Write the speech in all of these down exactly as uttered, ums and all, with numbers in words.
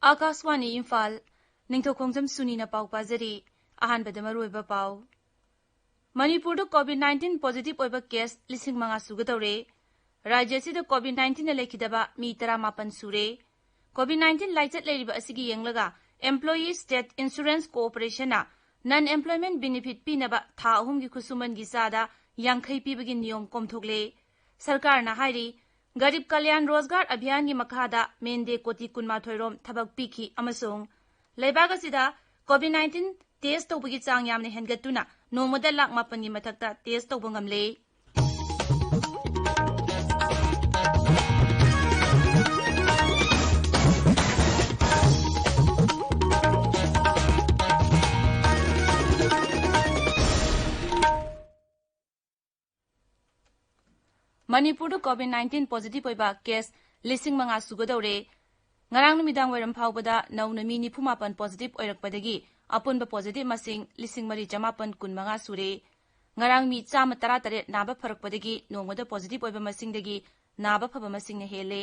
ꯑꯥꯀꯥꯁꯋꯥꯅꯤ ꯏꯝꯐꯥꯜ, ꯅꯤꯡꯊꯧꯈꯣꯡꯖꯝ ꯁꯨꯅꯤꯅ ꯄꯥꯎ ꯄꯥꯖꯔꯤ꯫ ꯑꯍꯥꯟꯕꯗ ꯃꯔꯨꯑꯣꯏꯕ ꯄꯥꯎ꯫ ꯃꯅꯤꯄꯨꯔꯗ COVID nineteen positive ꯑꯣꯏꯕ case ꯂꯤꯁꯤꯡ ꯃꯉꯥ ꯁꯨꯒꯗꯧꯔꯦ꯫ ꯔꯥꯖ꯭ꯌ ꯑꯁꯤꯗ COVID nineteenꯅ ꯂꯩꯈꯤꯗꯕ ꯃꯤ ꯇꯔꯥꯃꯥꯄꯟ ꯁꯨꯔꯦ꯫ COVID nineteen ꯂꯥꯏꯆꯠ ꯂꯩꯔꯤꯕ ꯑꯁꯤꯒꯤ ꯌꯦꯡꯂꯒ Employee State Insurance Corporationꯅ non employment benefit ꯄꯤꯅꯕ ꯊꯥ ꯑꯍꯨꯝꯒꯤ ꯈꯨꯠꯁꯨꯃꯟꯒꯤ ꯆꯥꯗ ꯌꯥꯡꯈꯩ ꯄꯤꯕꯒꯤ ꯅꯤꯌꯣꯝ ꯀꯣꯝꯊꯣꯛꯂꯦ꯫ ꯁꯔꯀꯥꯔꯅ ꯍꯥꯏꯔꯤ, ꯒꯔꯤꯕ ꯀꯂꯌꯥꯟ ꯔꯣꯖꯒꯥꯔ ꯑꯕꯤꯌꯥꯟꯒꯤ ꯃꯈꯥꯗ ꯃꯦꯟꯗꯦ ꯀꯣꯇꯤ ꯀꯨꯟꯃꯥꯊꯣꯏ ꯔꯣꯝ ꯊꯕꯛ ꯄꯤꯈꯤ ꯑꯃꯁꯨꯡ ꯂꯩꯕꯥꯛ ꯑꯁꯤꯗ COVID nineteen test ꯇꯧꯕꯒꯤ ꯆꯥꯡ ꯌꯥꯝꯅ ꯍꯦꯟꯒꯠꯇꯨꯅ ꯅꯣꯡꯃꯗ ꯂꯥꯈ ꯃꯥꯄꯟꯒꯤ ꯃꯊꯛꯇ test ꯇꯧꯕ ꯉꯝꯂꯦ꯫ ꯃꯅꯤꯄꯨꯔꯗ COVID nineteen positive ꯑꯣꯏꯕ case ꯂꯤꯁꯤꯡ ꯃꯉꯥ ꯁꯨꯒꯗꯧꯔꯦ꯫ ꯉꯔꯥꯡ ꯅꯨꯃꯤꯗꯥꯡ ꯋꯥꯏꯔꯝ ꯐꯥꯎꯕꯗ ꯅꯧꯅ ꯃꯤ ꯅꯤꯐꯨ ꯃꯥꯄꯟ positive ꯑꯣꯏꯔꯛꯄꯗꯒꯤ ꯑꯄꯨꯟꯕ positive ꯃꯁꯤꯡ ꯂꯤꯁꯤꯡ ꯃꯔꯤ ꯆꯃꯥꯄꯟ ꯀꯨꯟ ꯃꯉꯥ ꯁꯨꯔꯦ꯫ ꯉꯔꯥꯡ ꯃꯤ ꯆꯥꯝꯃ ꯇꯔꯥ ꯇꯔꯦꯠ ꯅꯥꯕ ꯐꯔꯛꯄꯗꯒꯤ ꯅꯣꯡꯃꯗ positive ꯑꯣꯏꯕ ꯃꯁꯤꯡꯗꯒꯤ ꯅꯥꯕ ꯐꯕ ꯃꯁꯤꯡꯅ ꯍꯦꯜꯂꯦ꯫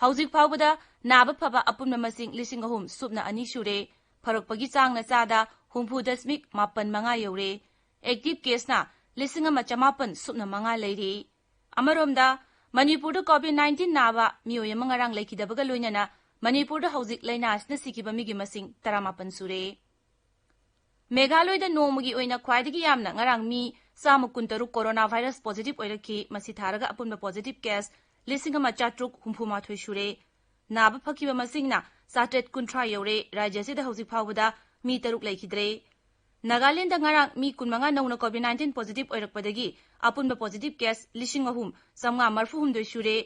ꯍꯧꯖꯤꯛ ꯐꯥꯎꯕꯗ ꯅꯥꯕ ꯐꯕ ꯑꯄꯨꯟꯕ ꯃꯁꯤꯡ ꯂꯤꯁꯤꯡ ꯑꯍꯨꯝ ꯁꯨꯞꯅ ꯑꯅꯤ ꯁꯨꯔꯦ꯫ ꯐꯔꯛꯄꯒꯤ ꯆꯥꯡꯅ ꯆꯥꯗ ꯍꯨꯝꯐꯨ ꯗꯁꯃꯤꯛ ꯃꯥꯄꯟ ꯃꯉꯥ ꯌꯧꯔꯦ꯫ Active caseꯅ ꯂꯤꯁꯤꯡ ꯑꯃ ꯆꯃꯥꯄꯟ ꯁꯨꯞꯅ ꯃꯉꯥ ꯂꯩꯔꯤ꯫ ꯑꯃꯔꯣꯝꯗ, ꯃꯅꯤꯄꯨꯔꯗ COVID nineteen ꯅꯥꯕ ꯃꯤꯑꯣꯏ ꯑꯃ ꯉꯔꯥꯡ ꯂꯩꯈꯤꯗꯕꯒ ꯂꯣꯏꯅꯅ ꯃꯅꯤꯄꯨꯔꯗ ꯍꯧꯖꯤꯛ ꯂꯥꯏꯅꯥ ꯑꯁꯤꯅ ꯁꯤꯈꯤꯕ ꯃꯤꯒꯤ ꯃꯁꯤꯡ ꯇꯔꯥꯃꯥꯄꯟ ꯁꯨꯔꯦ꯫ ꯃꯦꯘꯥꯂꯣꯏꯗ ꯅꯣꯡꯃꯒꯤ ꯑꯣꯏꯅ ꯈ꯭ꯋꯥꯏꯗꯒꯤ ꯌꯥꯝꯅ ꯉꯔꯥꯡ ꯃꯤ ꯆꯥꯝꯃ ꯀꯨꯟꯇꯔꯨꯛ coronavirus positive ꯑꯣꯏꯔꯛꯈꯤ꯫ ꯃꯁꯤ ꯊꯥꯔꯒ ꯑꯄꯨꯟꯕ positive case ꯂꯤꯁꯤꯡ ꯑꯃ ꯆꯥꯇ꯭ꯔꯨꯛ ꯍꯨꯝꯐꯨ ꯃꯥꯊꯣꯏ ꯁꯨꯔꯦ꯫ ꯅꯥꯕ ꯐꯈꯤꯕ ꯃꯁꯤꯡꯅ ꯆꯥꯇ꯭ꯔꯦꯠ ꯀꯨꯟꯊ꯭ꯔꯥ ꯌꯧꯔꯦ꯫ ꯔꯥꯖ꯭ꯌ ꯑꯁꯤꯗ ꯍꯧꯖꯤꯛ ꯐꯥꯎꯕꯗ ꯃꯤ ꯇꯔꯨꯛ ꯂꯩꯈꯤꯗ꯭ꯔꯦ꯫ ꯅꯥꯒꯥꯂꯦꯟꯗ ꯉꯔꯥꯡ ꯃꯤ ꯀꯨꯟꯃꯉꯥ ꯅꯧꯅ COVID nineteen positive ꯑꯣꯏꯔꯛꯄꯗꯒꯤ ꯑꯄꯨꯟꯕ positive case ꯂꯤꯁꯤꯡ ꯑꯍꯨꯝ ꯆꯥꯝꯃꯉꯥ ꯃꯔꯤꯐꯨ ꯍꯨꯝꯗꯣꯏ ꯁꯨꯔꯦ꯫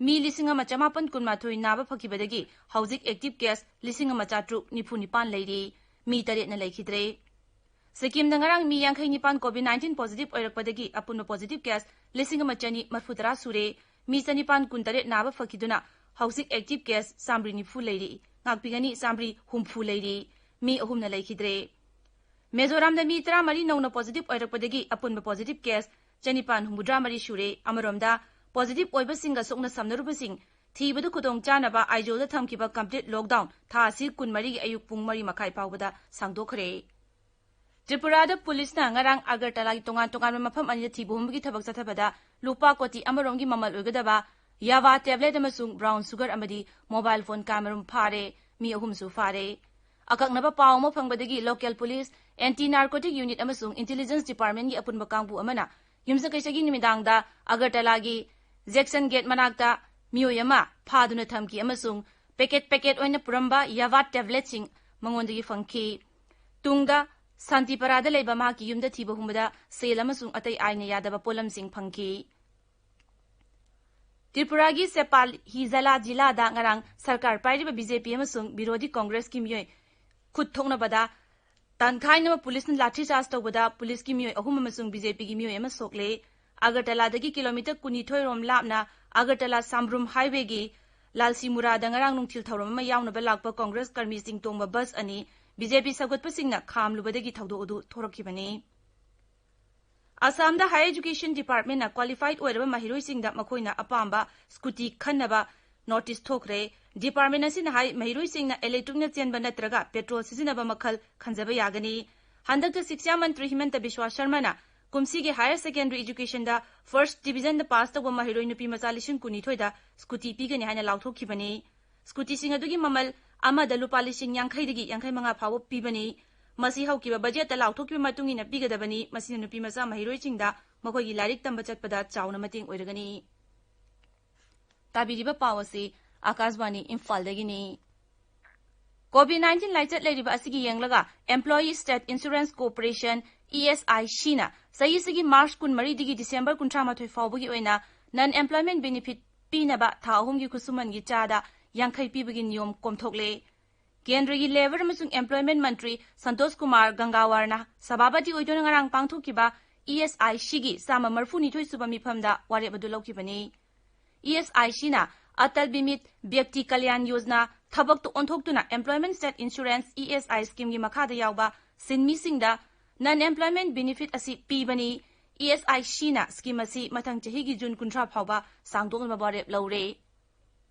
ꯃꯤ ꯂꯤꯁꯤꯡ ꯑꯃ ꯆꯃꯥꯄꯟ ꯀꯨꯟꯃꯥꯊꯣꯏ ꯅꯥꯕ ꯐꯈꯤꯕꯗꯒꯤ ꯍꯧꯖꯤꯛ active case ꯂꯤꯁꯤꯡ ꯑꯃ ꯆꯥꯇ꯭ꯔꯨꯛ ꯅꯤꯐꯨ ꯅꯤꯄꯥꯟ ꯂꯩꯔꯤ꯫ ꯃꯤ ꯇꯔꯦꯠꯅ ꯂꯩꯈꯤꯗ꯭ꯔꯦ꯫ ꯁꯤꯛꯀꯤꯝꯗ ꯉꯔꯥꯡ ꯃꯤ ꯌꯥꯡꯈꯩ ꯅꯤꯄꯥꯟ COVID nineteen positive ꯑꯣꯏꯔꯛꯄꯗꯒꯤ ꯑꯄꯨꯟꯕ positive case ꯂꯤꯁꯤꯡ ꯑꯃ ꯆꯅꯤ ꯃꯔꯤꯐꯨ ꯇꯔꯥ ꯁꯨꯔꯦ꯫ ꯃꯤ ꯆꯅꯤꯄꯥꯟ ꯀꯨꯟꯇꯔꯦꯠ ꯅꯥꯕ ꯐꯈꯤꯗꯨꯅ ꯍꯧꯖꯤꯛ active case ꯆꯥꯃꯔꯤ ꯅꯤꯐꯨ ꯂꯩꯔꯤ꯫ ꯉꯥꯛꯄꯤꯒꯅꯤ ꯆꯥꯃꯔꯤ ꯍꯨꯝꯐꯨ ꯂꯩꯔꯤ꯫ ꯃꯤ ꯑꯍꯨꯝꯅ ꯂꯩꯈꯤꯗ꯭ꯔꯦ꯫ ꯃꯤꯖꯣꯔꯥꯝꯗ ꯃꯤ ꯇꯔꯥꯃꯔꯤ ꯅꯧꯅ positive ꯑꯣꯏꯔꯛꯄꯗꯒꯤ ꯑꯄꯨꯟꯕ positive case ꯆꯅꯤꯄꯥꯟ ꯍꯨꯝꯐꯨꯇꯔꯥ ꯃꯔꯤ ꯁꯨꯔꯦ꯫ ꯑꯃꯔꯣꯝꯗ, ꯄꯣꯖꯤꯇꯤꯚ ꯑꯣꯏꯕꯁꯤꯡꯒ ꯁꯣꯛꯅ ꯁꯝꯅꯔꯨꯕꯁꯤꯡ ꯊꯤꯕꯗ ꯈꯨꯗꯣꯡ ꯆꯥꯅꯕ ꯑꯥꯏꯖꯣꯜꯗ ꯊꯝꯈꯤꯕ ꯀꯝꯄ꯭ꯂꯤꯠ ꯂꯣꯛꯗꯥꯎꯟ ꯊꯥ ꯑꯁꯤ ꯀꯨꯟꯃꯔꯤꯒꯤ ꯑꯌꯨꯛ ꯄꯨꯡ ꯃꯔꯤ ꯃꯈꯥꯏ ꯐꯥꯎꯕꯗ ꯁꯥꯡꯗꯣꯛꯈ꯭ꯔꯦ꯫ ꯇ꯭ꯔꯤꯄꯨꯔꯥꯗ ꯄꯨꯂꯤꯁꯅ ꯉꯔꯥꯡ ꯑꯒꯔꯇꯂꯥꯒꯤ ꯇꯣꯉꯥꯟ ꯇꯣꯉꯥꯟꯕ ꯃꯐꯝ ꯑꯅꯤꯗ ꯊꯤꯕ ꯍꯨꯝꯕꯒꯤ ꯊꯕꯛ ꯆꯠꯊꯕꯗ ꯂꯨꯄꯥ ꯀꯣꯇꯤ ꯑꯃꯔꯣꯝꯒꯤ ꯃꯃꯜ ꯑꯣꯏꯒꯗꯕ ꯌꯥꯚꯥ ꯇꯦꯕ꯭ꯂꯦꯠ ꯑꯃꯁꯨꯡ ꯕ꯭ꯔꯥꯎꯟ ꯁꯨꯒꯔ ꯑꯃꯗꯤ ꯃꯣꯕꯥꯏꯜ ꯐꯣꯟ ꯀꯌꯥꯃꯔꯨꯝ ꯐꯥꯔꯦ꯫ ꯃꯤ ꯑꯍꯨꯝꯁꯨ ꯐꯥꯔꯦ꯫ ꯑꯀꯛꯅꯕ ꯄꯥꯎ ꯑꯃ ꯐꯪꯕꯗꯒꯤ ꯂꯣꯀꯦꯜ ꯄꯨꯂꯤꯁ, ꯑꯦꯟꯇꯤ ꯅꯥꯔꯀꯣꯇꯤꯛ ꯌꯨꯅꯤꯠ ꯑꯃꯁꯨꯡ ꯏꯟꯇꯦꯂꯤꯖꯦꯟꯁ ꯗꯤꯄꯥꯔꯠꯃꯦꯟꯒꯤ ꯑꯄꯨꯟꯕ ꯀꯥꯡꯕꯨ ꯑꯃꯅ ꯌꯨꯝꯁꯀꯩꯁꯒꯤ ꯅꯨꯃꯤꯗꯥꯡꯗ ꯑꯒꯔꯇꯂꯥꯒꯤ ꯖꯦꯛꯁꯟ ꯒꯦꯠ ꯃꯅꯥꯛꯇ ꯃꯤꯑꯣꯏ ꯑꯃ ꯐꯥꯗꯨꯅ ꯊꯝꯈꯤ ꯑꯃꯁꯨꯡ ꯄꯦꯀꯦꯠ ꯄꯦꯀꯦꯠ ꯑꯣꯏꯅ ꯄꯨꯔꯝꯕ ꯌꯥꯚꯥ ꯇꯦꯕ꯭ꯂꯦꯠꯁꯤꯡ ꯃꯉꯣꯟꯗꯒꯤ ꯐꯪꯈꯤ꯫ ꯇꯨꯡꯗ ꯁꯥꯟꯇꯤꯄꯥꯔꯥꯗ ꯂꯩꯕ ꯃꯍꯥꯛꯀꯤ ꯌꯨꯝꯗ ꯊꯤꯕ ꯍꯨꯝꯕꯗ ꯁꯦꯜ ꯑꯃꯁꯨꯡ ꯑꯇꯩ ꯑꯥꯏꯟꯅ ꯌꯥꯗꯕ ꯄꯣꯠꯂꯝꯁꯤꯡ ꯐꯪꯈꯤ꯫ ꯇ꯭ꯔꯤꯄꯨꯔꯥꯒꯤ ꯁꯦꯄꯥꯜ ꯍꯤꯖꯂꯥ ꯖꯤꯂꯥꯗ ꯉꯔꯥꯡ ꯁꯔꯀꯥꯔ ꯄꯥꯏꯔꯤꯕ ꯕꯤꯖꯦꯄꯤ ꯑꯃꯁꯨꯡ ꯕꯤꯔꯣꯙꯤ ꯀꯣꯡꯒ꯭ꯔꯦꯁꯀꯤ ꯃꯤꯑꯣꯏ ꯈꯨꯠ ꯊꯣꯛꯅꯕꯗ ꯇꯥꯟꯈꯥꯏꯅꯕ ꯄꯨꯂꯤꯁꯅ ꯂꯥꯊꯤ ꯆꯥꯔꯖ ꯇꯧꯕꯗ ꯄꯨꯂꯤꯁꯀꯤ ꯃꯤꯑꯣꯏ ꯑꯍꯨꯝ ꯑꯃꯁꯨꯡ ꯕꯤꯖꯦꯄꯤꯒꯤ ꯃꯤꯑꯣꯏ ꯑꯃ ꯁꯣꯛꯂꯦ꯫ ꯑꯒꯔꯇꯂꯥꯗꯒꯤ ꯀꯤꯂꯣꯃꯤꯇꯔ ꯀꯨꯟꯅꯤꯊꯣꯏ ꯔꯣꯝ ꯂꯥꯞꯅ ꯑꯒꯔꯇꯂꯥ ꯁꯥꯝꯕ꯭ꯔꯨꯝ ꯍꯥꯏꯋꯦꯒꯤ ꯂꯥꯜꯁꯤꯃꯨꯔꯥꯗ ꯉꯔꯥꯡ ꯅꯨꯡꯊꯤꯜ ꯊꯧꯔꯝ ꯑꯃ ꯌꯥꯎꯅꯕ ꯂꯥꯛꯄ ꯀꯣꯡꯒ꯭ꯔꯦꯁ ꯀꯔꯃꯤꯁꯤꯡ ꯇꯣꯡꯕ ꯕꯁ ꯑꯅꯤ ꯕꯤꯖꯦꯄꯤ ꯁꯧꯒꯠꯄꯁꯤꯡꯅ ꯈꯥꯝꯂꯨꯕꯗꯒꯤ ꯊꯧꯗꯣꯛ ꯑꯗꯨ ꯊꯣꯔꯛꯈꯤꯕꯅꯤ꯫ ꯑꯁꯥꯝꯗ ꯍꯥꯌꯔ ꯑꯦꯖꯨꯀꯦꯁꯟ ꯗꯤꯄꯥꯔꯠꯃꯦꯟꯅ ꯀ꯭ꯋꯥꯂꯤꯐꯥꯏꯗ ꯑꯣꯏꯔꯕ ꯃꯍꯩꯔꯣꯏꯁꯤꯡꯗ ꯃꯈꯣꯏꯅ ꯑꯄꯥꯝꯕ ꯁ꯭ꯀꯨꯇꯤ ꯈꯟꯅꯕ ꯅꯣꯇꯤꯁ ꯊꯣꯛꯈ꯭ꯔꯦ꯫ ꯗꯤꯄꯥꯔꯠꯃꯦꯟ ꯑꯁꯤꯅ ꯍꯥꯏ, ꯃꯍꯩꯔꯣꯏꯁꯤꯡꯅ ꯏꯂꯦꯛꯇ꯭ꯔꯤꯛꯅ ꯆꯦꯟꯕ ꯅꯠꯇ꯭ꯔꯒ ꯄꯦꯇ꯭ꯔꯣꯜ ꯁꯤꯖꯤꯟꯅꯕ ꯃꯈꯜ ꯈꯟꯖꯕ ꯌꯥꯒꯅꯤ꯫ ꯍꯟꯗꯛꯇ ꯁꯤꯛꯁꯥ ꯃꯟꯇ꯭ꯔꯤ ꯍꯤꯃꯟꯇ ꯕꯤꯁ꯭ꯋꯥ ꯁꯔꯃꯅ ꯀꯨꯝꯁꯤꯒꯤ ꯍꯥꯌꯔ ꯁꯦꯀꯦꯟꯗꯔꯤ ꯑꯦꯖꯨꯀꯦꯁꯟꯗ ꯐꯥꯔꯁ ꯗꯤꯕꯤꯖꯟꯗ ꯄꯥꯁ ꯇꯧꯕ ꯃꯍꯩꯔꯣꯏ ꯅꯨꯄꯤ ꯃꯆꯥ ꯂꯤꯁꯤꯡ ꯀꯨꯟꯅꯤꯊꯣꯏꯗ ꯁ꯭ꯀꯨꯇꯤ ꯄꯤꯒꯅꯤ ꯍꯥꯏꯅ ꯂꯥꯎꯊꯣꯛꯈꯤꯕꯅꯤ꯫ ꯁ꯭ꯀꯨꯇꯤꯁꯤꯡ ꯑꯗꯨꯒꯤ ꯃꯃꯜ ꯑꯃꯗ ꯂꯨꯄꯥ ꯂꯤꯁꯤꯡ ꯌꯥꯡꯈꯩꯗꯒꯤ ꯌꯥꯡꯈꯩ ꯃꯉꯥ ꯐꯥꯎꯕ ꯄꯤꯕꯅꯤ꯫ ꯃꯁꯤ ꯍꯧꯈꯤꯕ ꯕꯖꯦꯠꯇ ꯂꯥꯎꯊꯣꯛꯈꯤꯕ ꯃꯇꯨꯡ ꯏꯟꯅ ꯄꯤꯒꯗꯕꯅꯤ꯫ ꯃꯁꯤꯅ ꯅꯨꯄꯤ ꯃꯆꯥ ꯃꯍꯩꯔꯣꯏꯁꯤꯡꯗ ꯃꯈꯣꯏꯒꯤ ꯂꯥꯏꯔꯤꯛ ꯇꯝꯕ ꯆꯠꯄꯗ ꯆꯥꯎꯅ ꯃꯇꯦꯡ ꯑꯣꯏꯔꯒꯅꯤ꯫ ꯇꯥꯕꯤꯔꯤꯕ ꯄꯥꯎ ꯑꯁꯤ ꯑꯥꯀꯥꯁꯕꯥꯅꯤ ꯏꯝꯐꯥꯜꯗꯒꯤꯅꯤ꯫ ꯀꯣꯚꯤꯗ ꯅꯥꯏꯟꯇꯤꯟ ꯂꯥꯏꯆꯠ ꯂꯩꯔꯤꯕ ꯑꯁꯤꯒꯤ ꯌꯦꯡꯂꯒ Employee State Insurance Corporation, E S I C ꯅ ꯆꯍꯤꯁꯤꯒꯤ ꯃꯥꯔꯆ ꯀꯨꯟꯃꯔꯤꯗꯒꯤ ꯗꯤꯁꯦꯝꯕꯔ ꯀꯨꯟꯊ꯭ꯔꯥ ꯃꯥꯊꯣꯏ ꯐꯥꯎꯕꯒꯤ ꯑꯣꯏꯅ non employment benefit ꯄꯤꯅꯕ ꯊꯥ ꯑꯍꯨꯝꯒꯤ ꯈꯨꯠꯁꯨꯃꯟꯒꯤ ꯆꯥꯗ ꯌꯥꯡꯈꯩ ꯄꯤꯕꯒꯤ ꯅꯤꯌꯣꯝ ꯀꯣꯝꯊꯣꯛꯂꯦ꯫ ꯀꯦꯟꯗ꯭ꯔꯒꯤ ꯂꯦꯕꯔ ꯑꯃꯁꯨꯡ ꯑꯦꯝꯄ꯭ꯂꯣꯏꯃꯦꯟ ꯃꯟꯇ꯭ꯔꯤ ꯁꯟꯇꯣꯁ ꯀꯨꯃꯥꯔ ꯒꯪꯒꯥꯋꯥꯔꯅ ꯁꯚꯥꯄꯇꯤ ꯑꯣꯏꯗꯨꯅ ꯉꯔꯥꯡ ꯄꯥꯡꯊꯣꯛꯈꯤꯕ E S I C ꯒꯤ ꯆꯥꯝꯃ ꯃꯔꯤꯐꯨꯅꯤꯊꯣꯏ ꯁꯨꯕ ꯃꯤꯐꯝꯗ ꯋꯥꯔꯦꯞ ꯑꯗꯨ ꯂꯧꯈꯤꯕꯅꯤ꯫ E S I C ꯅ ꯑꯇꯜ ꯕꯤꯃꯤꯠ ꯕ꯭ꯌꯛꯇꯤ ꯀꯜꯌꯥꯟ ꯌꯣꯖꯅꯥ ꯊꯕꯛꯇ ꯑꯣꯟꯊꯣꯛꯇꯨꯅ Employment State Insurance, E S I scheme ꯒꯤ ꯃꯈꯥꯗ ꯌꯥꯎꯕ ꯁꯤꯟꯃꯤꯁꯤꯡꯗ non employment benefit ꯑꯁꯤ ꯄꯤꯕꯅꯤ꯫ ꯏ ꯑꯦꯁ ꯑꯥꯏ ꯁꯤꯅ ꯁ꯭ꯀꯤꯝ ꯑꯁꯤ ꯃꯊꯪ ꯆꯍꯤꯒꯤ ꯖꯨꯟ ꯀꯨꯟꯊ꯭ꯔꯥ ꯐꯥꯎꯕ ꯁꯥꯡꯗꯣꯛꯅꯕ ꯋꯥꯔꯦꯞ ꯂꯧꯔꯦ꯫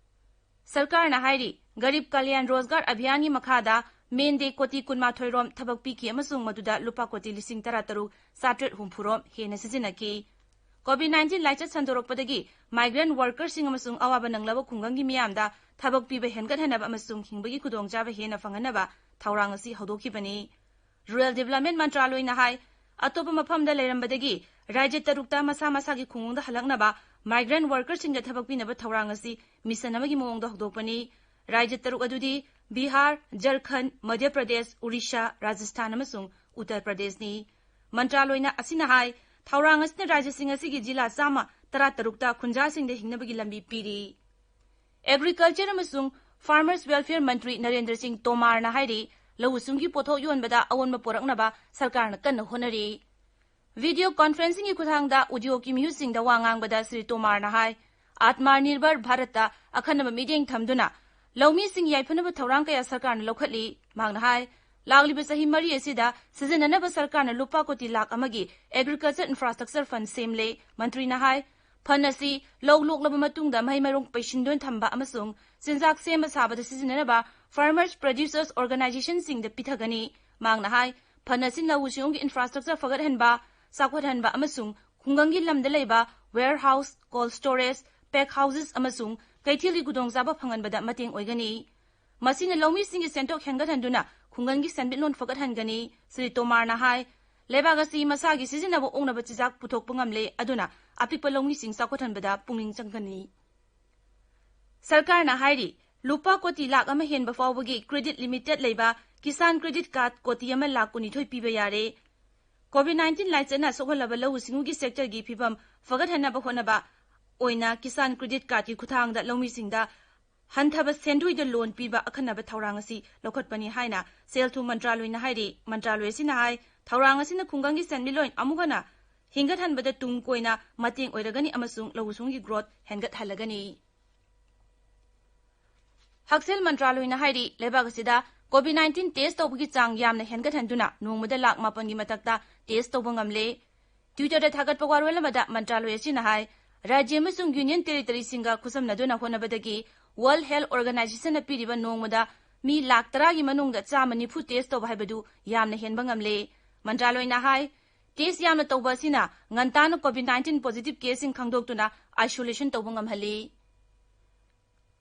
ꯁꯔꯀꯥꯔꯅ ꯍꯥꯏꯔꯤ, ꯒꯔꯤꯕ ꯀꯜꯌꯥꯟ ꯔꯣꯖꯒꯥꯔ ꯑꯚꯤꯌꯥꯟꯒꯤ ꯃꯈꯥꯗ ꯃꯦꯟꯗꯦ ꯀꯣꯇꯤ ꯀꯨꯟꯃꯥꯊꯣꯏ ꯔꯣꯝ ꯊꯕꯛ ꯄꯤꯈꯤ ꯑꯃꯁꯨꯡ ꯃꯗꯨꯗ ꯂꯨꯄꯥ ꯀꯣꯇꯤ ꯂꯤꯁꯤꯡ ꯇꯔꯥ ꯇꯔꯨꯛ ꯆꯥꯇ꯭ꯔꯦꯠ ꯍꯨꯝꯐꯨ ꯔꯣꯝ ꯍꯦꯟꯅ ꯁꯤꯖꯤꯟꯅꯈꯤ꯫ ꯀꯣꯚꯤꯗ ꯅꯥꯏꯟꯇꯤꯟ ꯂꯥꯏꯆꯠ ꯁꯟꯗꯣꯔꯛꯄꯗꯒꯤ migrant workerꯁꯤꯡ ꯑꯃꯁꯨꯡ ꯑꯋꯥꯕ ꯅꯪꯂꯕ ꯈꯨꯡꯒꯪꯒꯤ ꯃꯤꯌꯥꯝꯗ ꯊꯕꯛ ꯄꯤꯕ ꯍꯦꯟꯒꯠꯍꯟꯅꯕ ꯑꯃꯁꯨꯡ ꯍꯤꯡꯕꯒꯤ ꯈꯨꯗꯣꯡꯆꯥꯕ ꯍꯦꯟꯅ ꯐꯪꯍꯟꯅꯕ ꯊꯧꯔꯥꯡ ꯑꯁꯤ ꯍꯧꯗꯣꯛꯈꯤꯕꯅꯤ꯫ ꯔꯨꯔꯦꯜ ꯗꯤꯕꯦꯂꯞꯃꯦꯟ ꯃꯟꯇ꯭ꯔꯥꯂꯣꯏꯅ ꯍꯥꯏ, ꯑꯇꯣꯞꯄ ꯃꯐꯝꯗ ꯂꯩꯔꯝꯕꯗꯒꯤ ꯔꯥꯖ꯭ꯌ ꯇꯔꯨꯛꯇ ꯃꯁꯥ ꯃꯁꯥꯒꯤ ꯈꯨꯡꯒꯪꯗ ꯍꯜꯂꯛꯅꯕ migrant workerꯁꯤꯡꯗ ꯊꯕꯛ ꯄꯤꯅꯕ ꯊꯧꯔꯥꯡ ꯑꯁꯤ ꯃꯤꯁꯟ ꯑꯃꯒꯤ ꯃꯑꯣꯡꯗ ꯍꯧꯗꯣꯛꯄꯅꯤ꯫ ꯔꯥꯖ꯭ꯌ ꯇꯔꯨꯛ ꯑꯗꯨꯗꯤ ꯕꯤꯍꯥꯔ, ꯖꯔꯈꯟꯗ, ꯃꯙ꯭ꯌ ꯄ꯭ꯔꯗꯦꯁ, ꯎꯔꯤꯁꯥ, ꯔꯥꯖꯁꯊꯥꯟ ꯑꯃꯁꯨꯡ ꯎꯠꯇꯔ ꯄ꯭ꯔꯗꯦꯁꯅꯤ꯫ ꯃꯟꯇ꯭ꯔꯥꯂꯣꯏꯅ ꯑꯁꯤꯅ ꯍꯥꯏ, ꯊꯧꯔꯥꯡ ꯑꯁꯤꯅ ꯔꯥꯖ꯭ꯌꯁꯤꯡ ꯑꯁꯤꯒꯤ ꯖꯤꯂꯥ ꯆꯥꯝꯃ ꯇꯔꯥ ꯇꯔꯨꯛꯇ ꯈꯨꯟꯖꯥꯁꯤꯡꯗ ꯍꯤꯡꯅꯕꯒꯤ ꯂꯝꯕꯤ ꯄꯤꯔꯤ꯫ ꯑꯦꯒ꯭ꯔꯤꯀꯜꯆꯔ ꯑꯃꯁꯨꯡ ꯐꯥꯔꯃꯔꯁ ꯋꯦꯜꯐꯤꯌꯔ ꯃꯟꯇ꯭ꯔꯤ ꯅꯔꯦꯟꯗ꯭ꯔ ꯁꯤꯡ ꯇꯣꯃꯥꯔꯅ ꯍꯥꯏꯔꯤ, ꯂꯧꯎ ꯁꯤꯡꯎꯒꯤ ꯄꯣꯠꯊꯣꯛ ꯌꯣꯟꯕꯗ ꯑꯑꯣꯟꯕ ꯄꯨꯔꯛꯅꯕ ꯁꯔꯀꯥꯔꯅ ꯀꯟꯅ ꯍꯣꯠꯅꯔꯤ꯫ ꯚꯤꯗꯤꯑꯣ ꯀꯣꯟꯐꯔꯦꯟꯁꯤꯡꯒꯤ ꯈꯨꯠꯊꯥꯡꯗ ꯑꯣꯗꯤꯑꯣꯒꯤ ꯃꯤꯍꯨꯠꯁꯤꯡꯗ ꯋꯥ ꯉꯥꯡꯕꯗ ꯁ꯭ꯔꯤ ꯇꯣꯃꯥꯔꯅ ꯍꯥꯏ, ꯑꯥꯠꯃꯥ ꯅꯤꯔꯚꯔ ꯚꯥꯔꯠꯇ ꯑꯈꯟꯅꯕ ꯃꯤꯠꯌꯦꯡ ꯊꯝꯗꯨꯅ ꯂꯧꯃꯤꯁꯤꯡ ꯌꯥꯏꯐꯅꯕ ꯊꯧꯔꯥꯡ ꯀꯌꯥ ꯁꯔꯀꯥꯔꯅ ꯂꯧꯈꯠꯂꯤ꯫ ꯃꯍꯥꯛꯅ ꯍꯥꯏ, ꯂꯥꯛꯂꯤꯕ ꯆꯍꯤ ꯃꯔꯤ ꯑꯁꯤꯗ ꯁꯤꯖꯤꯟꯅꯅꯕ ꯁꯔꯀꯥꯔꯅ ꯂꯨꯄꯥ ꯀꯣꯇꯤ ꯂꯥꯈ ꯑꯃꯒꯤ Agriculture Infrastructure Fund ꯁꯦꯝꯂꯦ꯫ ꯃꯟꯇ꯭ꯔꯤꯅ ꯍꯥꯏ, ꯐꯟ ꯑꯁꯤ ꯂꯧ ꯂꯣꯛꯂꯕ ꯃꯇꯨꯡꯗ ꯃꯍꯩ ꯃꯔꯣꯡ ꯄꯩꯁꯤꯟꯗꯨꯅ ꯊꯝꯕ ꯑꯃꯁꯨꯡ ꯆꯤꯟꯖꯥꯛ ꯁꯦꯝꯕ ꯁꯥꯕꯗ ꯁꯤꯖꯤꯟꯅꯅꯕ farmers producers organizationꯁꯤꯡꯗ ꯄꯤꯊꯒꯅꯤ꯫ ꯃꯍꯥꯛꯅ ꯍꯥꯏ, ꯐꯟ ꯑꯁꯤꯅ ꯂꯧꯎ ꯁꯤꯡꯎꯒꯤ infrastructure ꯐꯒꯠꯍꯟꯕ, ꯆꯥꯎꯈꯠꯍꯟꯕ ꯑꯃꯁꯨꯡ ꯈꯨꯡꯒꯪꯒꯤ ꯂꯝꯗ ꯂꯩꯕ warehouse, cold storage, pack houses ꯑꯃꯁꯨꯡ ꯀꯩꯊꯦꯜꯒꯤ ꯈꯨꯗꯣꯡꯆꯥꯕ ꯐꯪꯍꯟꯕꯗ ꯃꯇꯦꯡ ꯑꯣꯏꯒꯅꯤ꯫ ꯃꯁꯤꯅ ꯂꯧꯃꯤꯁꯤꯡꯒꯤ ꯁꯦꯟꯊꯣꯛ ꯍꯦꯟꯒꯠꯍꯟꯗꯨꯅ ꯈꯨꯡꯒꯪꯒꯤ ꯁꯦꯟꯃꯤꯠꯂꯣꯟ ꯐꯒꯠꯍꯟꯒꯅꯤ꯫ ꯁ꯭ꯔꯤ ꯇꯣꯃꯥꯔꯅ ꯍꯥꯏ, ꯂꯩꯕꯥꯛ ꯑꯁꯤ ꯃꯁꯥꯒꯤ ꯁꯤꯖꯤꯟꯅꯕ ꯑꯣꯛꯅꯕ ꯆꯤꯟꯖꯥꯛ ꯄꯨꯊꯣꯛꯄ ꯉꯝꯂꯦ, ꯑꯗꯨꯅ ꯑꯄꯤꯛꯄ ꯂꯧꯃꯤꯁꯤꯡ ꯆꯥꯎꯈꯠꯍꯟꯕꯗ ꯄꯨꯛꯅꯤꯡ ꯆꯪꯒꯅꯤ꯫ ꯁꯔꯀꯥꯔꯅ ꯍꯥꯏꯔꯤ, ꯂꯨꯄꯥ ꯀꯣꯇꯤ ꯂꯥꯈ ꯑꯃ ꯍꯦꯟꯕ ꯐꯥꯎꯕꯒꯤ credit limit ꯂꯩꯕ ꯀꯤꯁꯥꯟ credit card ꯀꯣꯇꯤ ꯑꯃ ꯂꯥꯈ ꯀꯨꯟꯅꯤꯊꯣꯏ ꯄꯤꯕ ꯌꯥꯔꯦ꯫ ꯀꯣꯚꯤꯗ ꯅꯥꯏꯟꯇꯤꯟ ꯂꯥꯏꯆꯠꯅ ꯁꯣꯛꯍꯜꯂꯕ ꯂꯧꯎ ꯁꯤꯡꯎꯒꯤ sectorꯒꯤ ꯐꯤꯕꯝ ꯐꯒꯠꯍꯟꯅꯕ ꯍꯣꯠꯅꯕ ꯑꯣꯏꯅ ꯀꯤꯁꯥꯟ credit cardꯀꯤ ꯈꯨꯠꯊꯥꯡꯗ ꯂꯧꯃꯤꯁꯤꯡꯗ ꯍꯟꯊꯕ ꯁꯦꯟꯗꯣꯏꯗ loan ꯄꯤꯕ ꯑꯈꯟꯅꯕ ꯊꯧꯔꯥꯡ ꯑꯁꯤ ꯂꯧꯈꯠꯄꯅꯤ ꯍꯥꯏꯅ ꯁꯦꯜ ꯊꯨꯝ ꯃꯟꯇ꯭ꯔꯥꯂꯣꯏꯅ ꯍꯥꯏꯔꯤ꯫ ꯃꯟꯇ꯭ꯔꯥꯂꯣꯏ ꯑꯁꯤꯅ ꯍꯥꯏ, ꯊꯧꯔꯥꯡ ꯑꯁꯤꯅ ꯈꯨꯡꯒꯪꯒꯤ ꯁꯦꯟꯃꯤꯠꯂꯣꯟ ꯑꯃꯨꯛ ꯍꯟꯅ ꯍꯤꯡꯒꯠꯍꯟꯕꯗ ꯇꯨꯡ ꯀꯣꯏꯅ ꯃꯇꯦꯡ ꯑꯣꯏꯔꯒꯅꯤ ꯑꯃꯁꯨꯡ ꯂꯧꯎ ꯁꯤꯡꯎꯒꯤ growth ꯍꯦꯟꯒꯠꯍꯜꯂꯒꯅꯤ꯫ ꯍꯛꯁꯦꯜ ꯃꯟꯇ꯭ꯔꯥꯂꯣꯏꯅ ꯍꯥꯏꯔꯤ, ꯂꯩꯕꯥꯛ ꯑꯁꯤꯗ ꯀꯣꯚꯤꯗ ꯅꯥꯏꯟꯇꯤꯟ test ꯇꯧꯕꯒꯤ ꯆꯥꯡ ꯌꯥꯝꯅ ꯍꯦꯟꯒꯠꯍꯟꯗꯨꯅ ꯅꯣꯡꯃꯗ ꯂꯥꯈ ꯃꯥꯄꯟꯒꯤ ꯃꯊꯛꯇ test ꯇꯧꯕ ꯉꯝꯂꯦ꯫ Twitter-ꯗ ꯊꯥꯒꯠꯄ ꯋꯥꯔꯣꯜ ꯑꯃꯗ ꯃꯟꯇ꯭ꯔꯥꯂꯣꯏ ꯑꯁꯤꯅ ꯍꯥꯏ, ꯔꯥꯖ꯭ꯌ ꯑꯃꯁꯨꯡ ꯌꯨꯅꯤꯌꯟ ꯇꯦꯔꯤꯇꯣꯔꯤꯁꯤꯡꯒ ꯈꯨꯠꯁꯝꯅꯗꯨꯅ ꯍꯣꯠꯅꯕꯗꯒꯤ World Health Organization-ꯅ ꯄꯤꯔꯤꯕ ꯅꯣꯡꯃꯗ ꯃꯤ ꯂꯥꯈ ꯇꯔꯥꯒꯤ ꯃꯅꯨꯡꯗ ꯆꯥꯝꯃ ꯅꯤꯐꯨ test ꯇꯧꯕ ꯍꯥꯏꯕꯗꯨ ꯌꯥꯝꯅ ꯍꯦꯟꯕ ꯉꯝꯂꯦ꯫ ꯃꯟꯇ꯭ꯔꯥꯂꯣꯏꯅ ꯍꯥꯏ, test ꯌꯥꯝꯅ ꯇꯧꯕ ꯑꯁꯤꯅ ꯉꯟꯇꯥꯅ COVID nineteen positive case-ꯁꯤꯡ ꯈꯪꯗꯣꯛꯇꯨꯅ isolation ꯇꯧꯕ ꯉꯝꯍꯜꯂꯤ꯫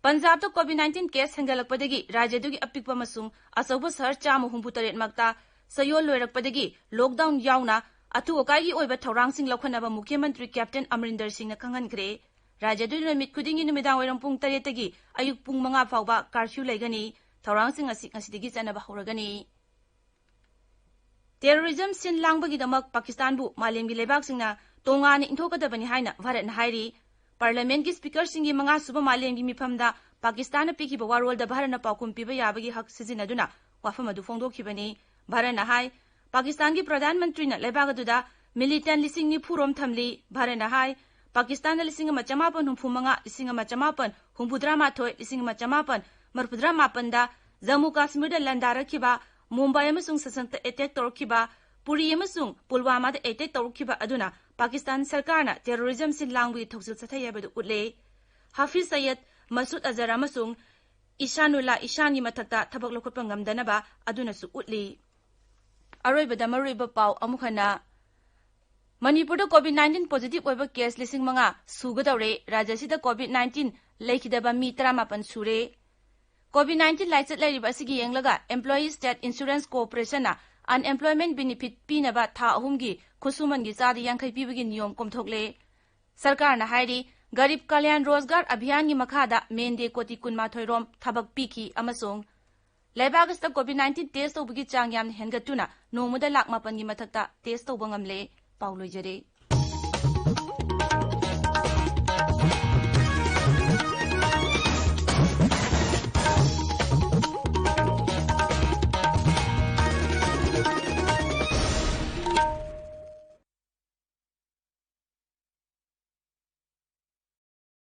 ꯄꯟꯖꯥꯕꯇ COVID nineteen case ꯍꯦꯟꯒꯠꯂꯛꯄꯗꯒꯤ ꯔꯥꯖ꯭ꯌꯗꯨꯒꯤ ꯑꯄꯤꯛꯄ ꯑꯃꯁꯨꯡ ꯑꯆꯧꯕ ꯁꯍꯔ ꯆꯥꯝꯃ ꯍꯨꯝꯐꯨ ꯇꯔꯦꯠ ꯃꯛꯇ ꯆꯌꯣꯜ ꯂꯣꯏꯔꯛꯄꯗꯒꯤ lockdown ꯌꯥꯎꯅ ꯑꯊꯨ ꯑꯀꯥꯏꯒꯤ ꯑꯣꯏꯕ ꯊꯧꯔꯥꯡꯁꯤꯡ ꯂꯧꯈꯠꯅꯕ ꯃꯨꯈ꯭ꯌ ꯃꯟꯇ꯭ꯔꯤ ꯀꯦꯞꯇꯦꯟ ꯑꯃꯔꯤꯟꯗꯔ ꯁꯤꯡꯅ ꯈꯪꯍꯟꯈ꯭ꯔꯦ꯫ ꯔꯥꯖ꯭ꯌꯗꯨꯗ ꯅꯨꯃꯤꯠ ꯈꯨꯗꯤꯡꯒꯤ ꯅꯨꯃꯤꯗꯥꯡ ꯋꯥꯏꯔꯝ ꯄꯨꯡ ꯇꯔꯦꯠꯇꯒꯤ ꯑꯌꯨꯛ ꯄꯨꯡ ꯃꯉꯥ ꯐꯥꯎꯕ curfew ꯂꯩꯒꯅꯤ꯫ ꯊꯧꯔꯥꯡꯁꯤꯡ ꯑꯁꯤ ꯉꯁꯤꯗꯒꯤ ꯆꯠꯅꯕ ꯍꯧꯔꯒꯅꯤ꯫ Terrorism ꯁꯤꯟ ꯂꯥꯡꯕꯒꯤꯗꯃꯛ ꯄꯥꯀꯤꯁꯇꯥꯟꯕꯨ ꯃꯥꯂꯦꯝꯒꯤ ꯂꯩꯕꯥꯛꯁꯤꯡꯅ ꯇꯣꯉꯥꯟꯅ ꯏꯟꯊꯣꯛꯀꯗꯕꯅꯤ ꯍꯥꯏꯅ ꯚꯥꯔꯠꯅ ꯍꯥꯏꯔꯤ꯫ Parliament-ꯀꯤ speaker-ꯁꯤꯡꯒꯤ ꯃꯉꯥꯁꯨꯕ ꯃꯥꯂꯦꯝꯒꯤ ꯃꯤꯐꯝꯗ ꯄꯥꯀꯤꯁꯇꯥꯟꯅ ꯄꯤꯈꯤꯕ ꯋꯥꯔꯣꯜꯗ ꯚꯥꯔꯠꯅ ꯄꯥꯎꯈꯨꯝ ꯄꯤꯕ ꯌꯥꯕꯒꯤ ꯍꯛ ꯁꯤꯖꯤꯟꯅꯗꯨꯅ ꯋꯥꯐꯝ ꯑꯗꯨ ꯐꯣꯡꯗꯣꯛꯈꯤꯕꯅꯤ꯫ ꯚꯥꯔꯠꯅ ꯍꯥꯏ, ꯄꯥꯀꯤꯁꯇꯥꯟꯒꯤ ꯄ꯭ꯔꯙꯥꯟ ꯃꯟꯇ꯭ꯔꯤꯅ ꯂꯩꯕꯥꯛ ꯑꯗꯨꯗ militant ꯂꯤꯁꯤꯡ ꯅꯤꯐꯨ ꯔꯣꯝ ꯊꯝꯂꯤ꯫ ꯚꯥꯔꯠꯅ ꯍꯥꯏ, ꯄꯥꯀꯤꯁꯇꯥꯟꯗ ꯂꯤꯁꯤꯡ ꯑꯃ ꯆꯃꯥꯄꯟ ꯍꯨꯝꯐꯨ ꯃꯉꯥ, ꯂꯤꯁꯤꯡ ꯑꯃ ꯆꯃꯥꯄꯟ ꯍꯨꯝꯐꯨꯇꯔꯥ ꯃꯥꯊꯣꯏ, ꯂꯤꯁꯤꯡ ꯑꯃ ꯆꯃꯥꯄꯟ ꯃꯔꯤꯐꯨꯇꯔꯥ ꯃꯥꯄꯟꯗ ꯖꯝꯃꯨ ꯀꯥꯁꯃꯤꯔꯗ ꯂꯥꯟꯗꯥꯔꯛꯈꯤꯕ, ꯃꯨꯝꯕꯥꯏ ꯑꯃꯁꯨꯡ ꯁꯁꯟꯇ attack ꯇꯧꯔꯛꯈꯤꯕ, ꯄꯨꯔꯤ ꯑꯃꯁꯨꯡ ꯄꯨꯜꯋꯥꯃꯥꯗ attack ꯇꯧꯔꯛꯈꯤꯕ ꯑꯗꯨꯅ ꯄꯥꯀꯤꯁꯇꯥꯟ ꯁꯔꯀꯥꯔꯅ terrorism ꯁꯤꯟ ꯂꯥꯡꯕꯒꯤ ꯊꯧꯁꯤꯜ ꯆꯠꯊꯩ ꯍꯥꯏꯕꯗꯨ ꯎꯠꯂꯦ꯫ ꯍꯥꯐꯤꯖ ꯁꯌꯦꯗ, ꯃꯁꯨꯗ ꯑꯖꯍꯔ ꯑꯃꯁꯨꯡ ꯏꯁꯥꯅꯨꯜꯂꯥ ꯏꯁꯥꯟꯒꯤ ꯃꯊꯛꯇ ꯊꯕꯛ ꯂꯧꯈꯠꯄ ꯉꯝꯗꯅꯕ ꯑꯗꯨꯅꯁꯨ ꯎꯠꯂꯤ꯫ ꯑꯔꯣꯏꯕꯗ ꯃꯔꯨꯑꯣꯏꯕ ꯄꯥꯎ ꯑꯃꯨꯛ ꯍꯟꯅ꯫ ꯃꯅꯤꯄꯨꯔꯗ COVID nineteen positive ꯑꯣꯏꯕ case ꯂꯤꯁꯤꯡ ꯃꯉꯥ ꯁꯨꯒꯗꯧꯔꯦ꯫ ꯔꯥꯖ꯭ꯌ ꯑꯁꯤꯗ COVID nineteen ꯂꯩꯈꯤꯗꯕ ꯃꯤ ꯇꯔꯥꯃꯥꯄꯟ ꯁꯨꯔꯦ꯫ COVID nineteen ꯂꯥꯏꯆꯠ ꯂꯩꯔꯤꯕ ꯑꯁꯤꯒꯤ ꯌꯦꯡꯂꯒ Employee State Insurance Corporation-ꯅ unemployment benefit ꯄꯤꯅꯕ ꯊꯥ ꯑꯍꯨꯝꯒꯤ ꯈꯨꯠꯁꯨꯃꯟꯒꯤ ꯆꯥꯗ ꯌꯥꯡꯈꯩ ꯄꯤꯕꯒꯤ ꯅꯤꯌꯣꯝ ꯀꯣꯝꯊꯣꯛꯂꯦ꯫ ꯁꯔꯀꯥꯔꯅ ꯍꯥꯏꯔꯤ, ꯒꯔꯤꯕ ꯀꯂꯌꯥꯟ ꯔꯣꯖꯒꯥꯔ ꯑꯚꯤꯌꯥꯟꯒꯤ ꯃꯈꯥꯗ ꯃꯦꯟꯗꯦ ꯀꯣꯇꯤ ꯀꯨꯟꯃꯥꯊꯣꯏ ꯔꯣꯝ ꯊꯕꯛ ꯄꯤꯈꯤ ꯑꯃꯁꯨꯡ ꯂꯩꯕꯥꯛ ꯑꯁꯤꯗ COVID nineteen test ꯇꯧꯕꯒꯤ ꯆꯥꯡ ꯌꯥꯝꯅ ꯍꯦꯟꯒꯠꯇꯨꯅ ꯅꯣꯡꯃꯗ ꯂꯥꯈ ꯃꯥꯄꯟꯒꯤ ꯃꯊꯛꯇ test ꯇꯧꯕ ꯉꯝꯂꯦ꯫ ꯄꯥꯎ ꯂꯣꯏꯖꯔꯦ꯫